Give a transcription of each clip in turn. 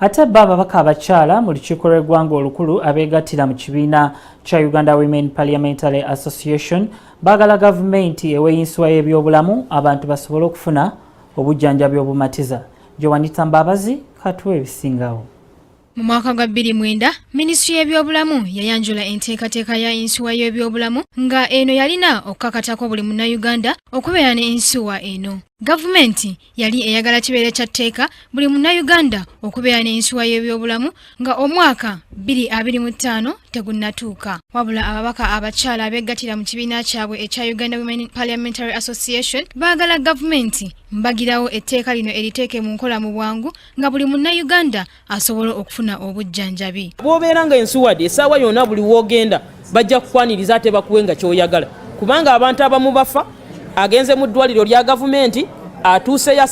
Ate bo ababaka abakyala mu lukiiko lw'eggwanga olukulu abeegattira mu kibiina kya Uganda Women Parliamentary Association baagala gavumenti ewe yinsuwa y'ebyobulamu abantu basobole okufuna obujjanjabi obumatiza. Joanita Mbabazi katuwa ebisingawo. Mu mwaka gwa 2009, minisitule y'ebyobulamu yayanjula enteekateeka ya insuwa y'ebyobulamu, nga eno yalina okukakatako buli munnayuganda okubeera ne insuwa eno. Gavumenti yali eyagala kibeere kya tteeka buli munnayuganda okubeera ne insuwa y'ebyobulamu nga omwaka 2025 tegunnatuuka. Wabula ababaka abakyala abeeggatira mu kibiina kyabwe ekya Uganda Women Parliamentary Association baagala gavumenti mbagirawo etteeka lino eriteeke mu nkola mu bwangu, nga buli munnayuganda asobola okufuna obujjanjabi. Bw'obeera nga insured, essaawa yonna buli woogenda bajja kukwaniriza ate bakuwe nga kyoyagala, kubanga abantu abamu bafa agenze mu ddwaliro lya gavumenti, atuuseyo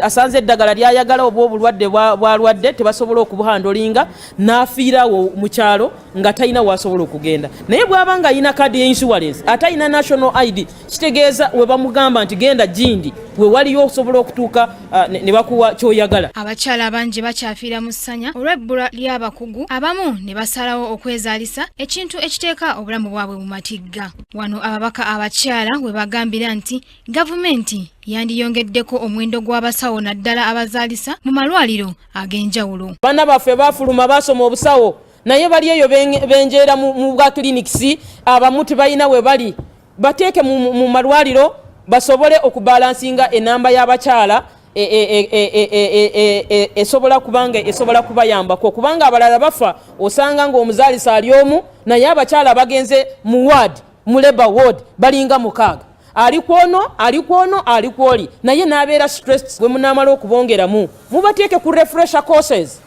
asanze eddagala lyayagala oba obulwadde bwalwadde tebasobola okubuhandlinga, n'afiirawo mu kyalo nga talina wasobola okugenda. Naye bw'aba nga alina kaadi ye insurance ate alina national ID, kitegeeza we bamugamba nti genda gindi we waliyo osobola okutuuka ne bakuwa kyoyagala. Abakyala bangi bakyafiira mu ssanya olw'ebbula ly'abakugu, abamu ne basalawo okwezaalisa, ekintu ekiteeka obulamu bwabwe mu matigga. Wano ababaka abakyala we bagambira nti gavumenti yandiyongeddeko omuwendo gw'abasawo, naddala abazaalisa, mu malwaliro ag'enjawulo. Baana baffe bafuluma basoma obusawo, naye bali eyo benjeera mu bwa clinics, abamu tebalina we bali. Bateeke mu malwaliro basobole okubalancinga enamba y'abakyala esobola kubanga esobola kubayambako, kubanga abalala bafa osanga ng'omuzaalisa ali omu, naye abakyala bagenze mu ward, mu labour ward balinga 6, ali kwono, ali kwono, ali kwoli, naye n'abeera stress. Bwe munaamala okubongeramu, mubateeke ku refresher courses,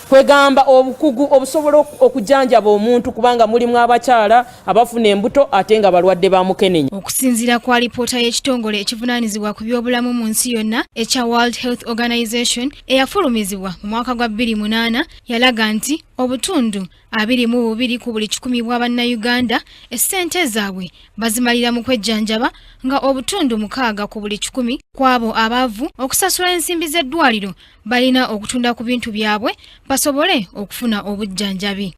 kwegamba obukugu obusobola okujanjaba omuntu, kubanga mulimu abakyala abafuna embuto ate nga balwadde ba mukenenya. Okusinziira ku alipoota y'ekitongole ekivunaanyizibwa ku byobulamu mu nsi yonna ekya World Health Organization eyafulumizibwa mu mwaka gwa 2008, yalaga nti obutundu 22 ku buli kikumi bwa bannayuganda essente zaabwe bazimalira mu kwejjanjaba, nga obutundu 6 ku buli kikumi ku abo abaavu okusasula ensimbi z'eddwaliro balina okutunda ku bintu byabwe basobole okufuna obujjanjabi.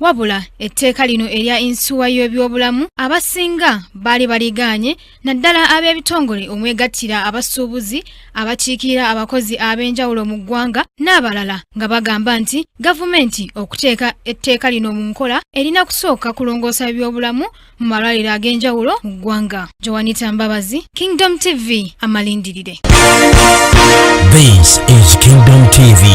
Wabula etteeka lino erya insuwa y'ebyobulamu abasinga baali baligaanye, naddala ab'ebitongole omwegattira abasuubuzi, abakiikirira abakozi ab'enjawulo mu ggwanga n'abalala, nga bagamba nti gavumenti okuteeka etteeka lino mu nkola erina kusooka kulongoosa ebyobulamu mu malwaliro ag'enjawulo mu ggwanga. Joanita Mbabazi, Kingdom TV, amalindirire. This is Kingdom TV.